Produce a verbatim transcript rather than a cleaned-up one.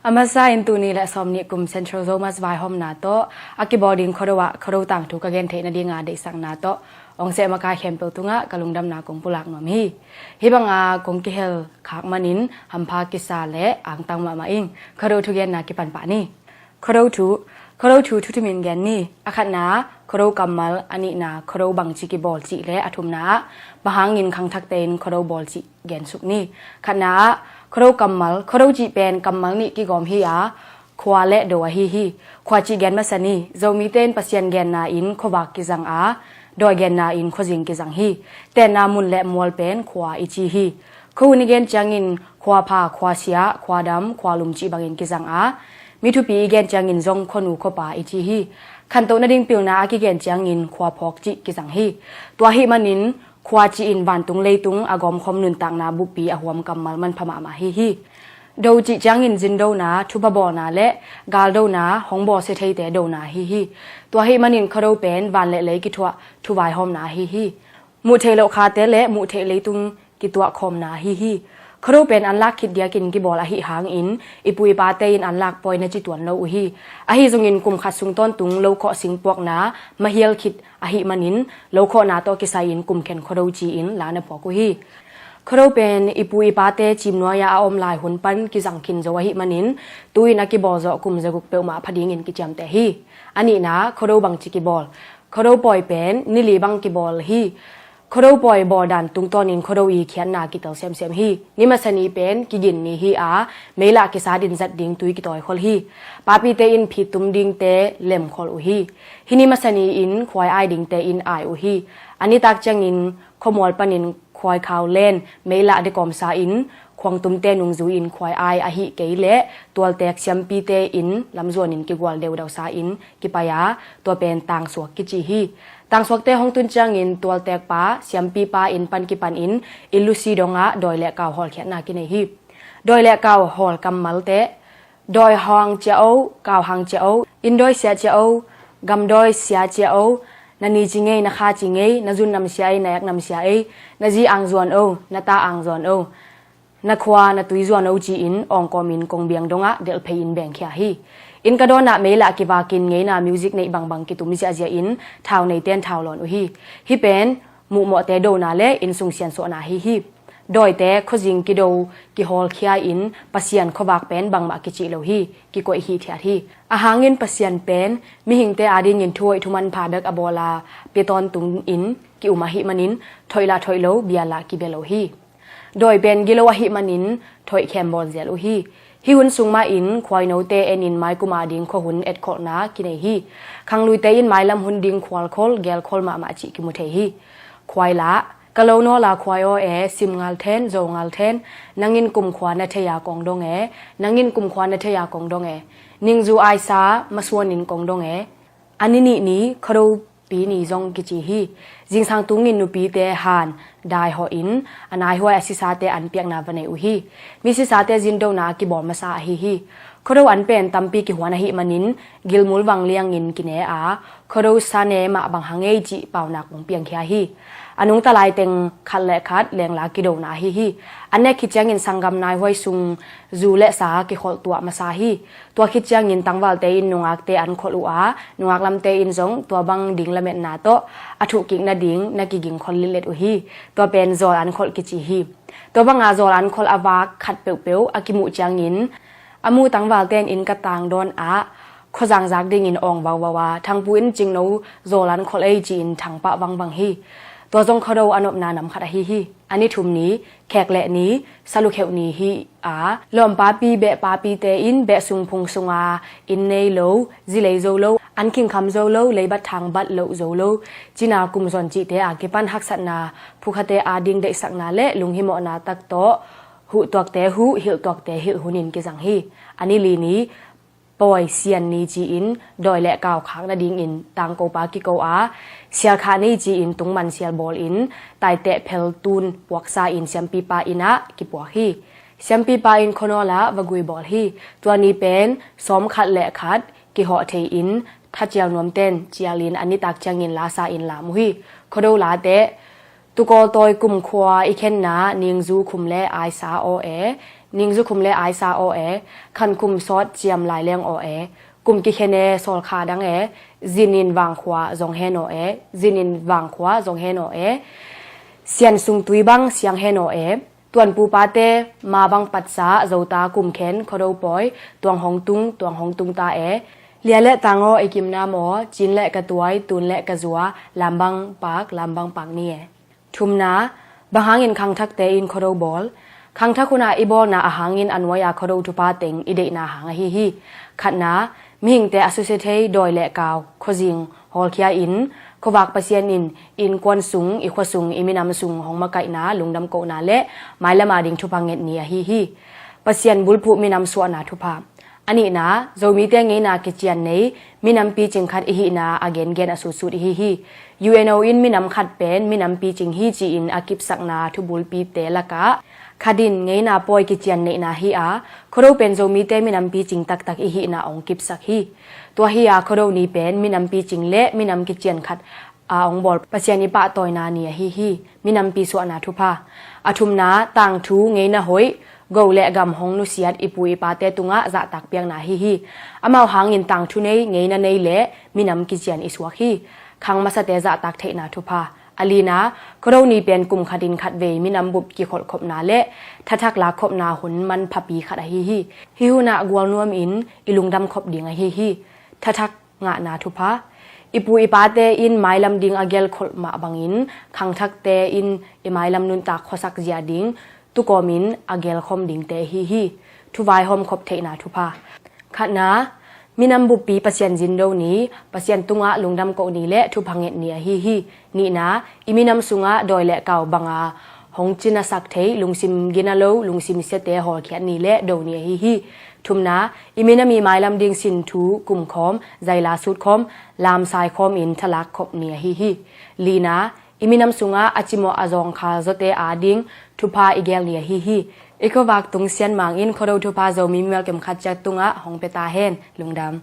A masa in tul nih le sawmnih kum Central Zomus vaihawmna tawh a kibawl ding Khuado ah Khuado tangthu ka gen theih nadinga deihsakna tawh hong seh makai khempeuh tungah ka lungdamna kong pulak nuam hi. Hih banga kong kihel khak manin hampha kisa le angtang mahmah ing. Khuado thugenna kipan pah ni. Khuado thu, Khuado thu thu thumin gen ni. A khatna, Khuado kammal, a nihna, Khuado bangci kibawl cih le a thumna ah bang hangin khangthakte in Khuado bawl cih gensuk ni. Khatna ah, Khuado kammal, Khuado cih pen kammal nih kigawm hi a, khua le do ahi hi. Khua cih gen masa ni. Zomite in Pasian genna in khuavak kizang a, dawi genna in khuazing kizang hi. Tenna mun le mual pen khua i ci hi. Khuahun i gen ciangin khuapha, khuasia, khuadam, khualum cih bangin kizang a, mi thupi i gen ciangin zong khuanu khuapa i ci hi. Khantoh nading pilna a kigen ciangin khuaphawk cih kizang hi. Tua ahih manin khua cih in vantung leitung a gawmkhawm nuntakna buppi a huam kammal manpha mahmah hi hi. Do cih ciangin zindona, thupha bawlna le galdona, hong bawlsia theite dona hi hi. Tua ahih manin Khuado pen van le lei kithuah thuvaihawmna ahi hi. Muh theih loh khate le muh theih leitung kituahkhawmna ahi hi. Khuado pen anlak khit diakin kibawl ahih hangin i pu i pate in anlak pawi na ci tuan lo uh hi. Ahi zongin kum khat sung tawntung lokhawh singpuakna mahial khit ahih manin lokhawhna tawh kisai-in kumkhen Khuado ci-in la na phuak uh hi. Khuado pen i pu i pate ciimnuai-a a om lai hun pan kizang khin zo ahih manin tu-in a kibawl zawh kum zaguk peuhmah pha dingin kiciamteh hi. A nihna, Khuado bangci kibawl. Khuado pawi pen ni li bang kibawl hi. Khuado pawi bawldan tungtawnin Khuado i khiatna kitel semsem hi. Ni masa ni pen kigin ni hi a, meilah kisat in zat ding tui kitawikhol hi. Papite in phit tum dingte lemkhol uh hi. Hih ni masa ni-in khuai ai dingte in ai uh hi. A nitak ciangin khuamual panin khuai khau len meilah dekawmsa in khuangtumte nungzui-in khuai ai ahih kei leh tualtek siampite in lamzuanin kigual deudausa in kipai a, tua pen tangsuak kici hi. Tangsuakte hong tun ciangin tualtekpa siampipa inn pan kipanin inn lusi dongah dawi le kau hawlkhiatna kinei hi. Dawi le kau hawl kammalte, dawi hang cia o, kau hang cia o, inn dawi sia cia o, gam dawi sia cia o, na ni ci ngei, na kha ci ngei, na zun namsia ei, na ek namsia ei, na zi ang zuan o, na ta ang zuan o, na khua na tui zuan o ci-in awngkawmin kongbiang dongah delhphei-in bengkhia hi. Inn ka dawnah meilah kivakin ngeina music neih bangbang kitum ziahziahin thau neite in thau lawn uh hi. Hih pen muhmawhte dona le innsung siansuahna ahi hi. Dawite khuazing kido kihawlkhia-in Pasian khuavak pen bangmah kicih lo hi. Kikoih hithiat hi. Ahangin Pasian pen mihingte adingin thuhoih thumanpha bek a bawla pia tawntungin ki-um ahih manin thoih lah thoih lo, bia lah kibia lo hi. Dawi pen gilo ahih manin thoih khem bawl zel uh hi. Hih hun sung mahin khuainote enin maikum ading khuahun etkholhna kinei hi. Khangluite in mailam hun ding khualkhol gelkhol mahmah cih kimu thei hi. Khuai lah, ka lo nawla khuai aw e, sim ngal then, zo ngal then, nangin kumkhua na thei-a kong dong e, nangin kumkhua na thei-a kong dong e, ningzu aisa masuanin kong dong e, a ni nih ni Khuado pi ni zong kici hi. Zingsang tungin nupite han daihawhin a naihuai a sisate an piakna va nei uh hi. Mi sisate zindona a kibawl masa ahi hi. Khuado an pen tampi kihuan ahih manin gilmul vangliangin kine a, Khuado sa ne mah bang hang ei cih paunak hong piangkhia hi. A nungta laiteng khat le khat lengla kidona ahi hi. An nek khit ciangin sanggam naihuai sung zu le sa kikholh tuah masa hi. Tua khit ciangin tangvalte in nungakte an kholh uh a, nungak lamte in zong tua bang ding lametna tawh a thuhkik nading na kigingkhol litlet uh hi. Tua pen zawl an kholh kici hi. Tua banga zawl an kholh a vak khat peuhpeuh a kimuh ciangin a mu tangvalte in inn ka tangdawn ah khuazang zak dingin awng vauvau a, Thangpu in cingno zawl an kholh ei ci-in thangpah vangvang hi. Tua zong Khuado a nopna nam khat ahi hi. A ni thum ni, khek leh ni, salukheuh ni hi a, lawmpapi behpapite in behsung phung sunga inn nei lo, zi lei zo lo, an khingkham zo lo, leibat thangbat loh zo lo, cina kum zon cihte a kipan haksatna phukhate ading deihsakna le lunghimawhna tak tawh huhtuakte huh, hilhtuakte hilh hunin kizang hi. A ni li ni, pawi sian ni ci-in dawi le kau khak nadingin tangkopa kiko a, sialkhah ni ci-in tungman sial bawlin taiteh phel tun puaksa-in siampipa inn ah kipuak hi. Siampipa in khuanawl ah va gui bawl hi. Tua ni pen sawm khat le khat kihawh thei-in thacial nuamten cialin a nitak ciangin lasa-in lam uh hi. Khuado lateh, Tukawl tawi kumkhua i khenna ningzu khum le aisa aw e, Ningzukhum le Aisa aw e, Khankhum Sawt Ciam Laileng aw e, Kum Kikhene Sawlkha Dang e, Zinin Vangkhua Zong Hen aw e, Zinin Vangkhua Zong Hen aw e, Sian Sungtui Bang Siang Hen aw e, Tuanpu Pate Ma Bang Patsa Zota Kum Khen Khuado Pawi Tuang Hong Tung Tuang Hong Tung Ta e, Lia le Tang aw i Kim Nam aw, Cin le Ka Tuai Tun le Ka Zua Lam Bang Pak Lam Bang Pak Ni e. Thumna, bang hangin khangthakte in Khuado bawl? Khangthak hunah i bawlna a hangin a nuai-a Khuado thupha teng i deihna hang ahi hi. Khatna, mihingte a susia thei dawi le kau, khuazing hawlkhia in, khuavak Pasian in innkuan sung, i khua sung, i minam sung hong makaihna, lungdam kohna le mailam a ding thupha nget ni ahi hi. Pasian bulphuh minam suahna thupha. A nihna, Zomite ngeina kician nei minam picing khat i hihna a gengen a sutsut ihi hi. U N O in minam khat pen minam picing hi ci-in a kipsakna thubulpite lakah khat in ngeina pawi kician neihna hi a, Khuado pen Zomite minam picing taktak i hihna hong kipsak hi. Tua hi a, Khuado ni pen minam picing le minam kician khat a hong bawl Pasian i pahtawina ni ahi hi. Minampi suahna thupha. A thumna, tangthu ngeina hoih, go le gam hong nusiat i pu i pate tungah zahtak piakna ahi hi. Amau hangin tangthu nei, ngeina nei le minam kician i suak hi. Khang masate zahtak theihna thupha. A lina, Khuado ni pen kum khatin khatvei minam bup kikholhkhopna le thathak lakkhopna hun manphapi khat ahi hi. Hih hunah gualnuam in i lungdam khop ding ahi hi. Thathak ngahna thupha. I pu i pate in mailam ding a gelkholh mah bangin khangthakte in i mailam nuntak khuasak zia ding tukawmin a gelkhawm dingte ahi hi. Thuvaihawm khop theihna thupha. Khatna, minam buppi Pasian zindo ni, Pasian tungah lungdam koh ni le thupha nget ni ahi hi. Nihna, i minam sungah dawi le kau banga hong cinasak thei, lungsim gina lo, lungsim siate hawlkhiat ni le do ni ahi hi. Thumna, i minam i mailam ding sin thu kumkhawm, zaila sutkhawm, lamsaikhawm in thalak khop ni ahi hi. Lina, i minam sungah a cimawh a zawngkhal zawte ading thupha i gel ni ahi hi. I khuavak tung Sianmang in Khuado thupha Zomi mimal kim khat ciat tungah hong pia ta hen. Lungdam.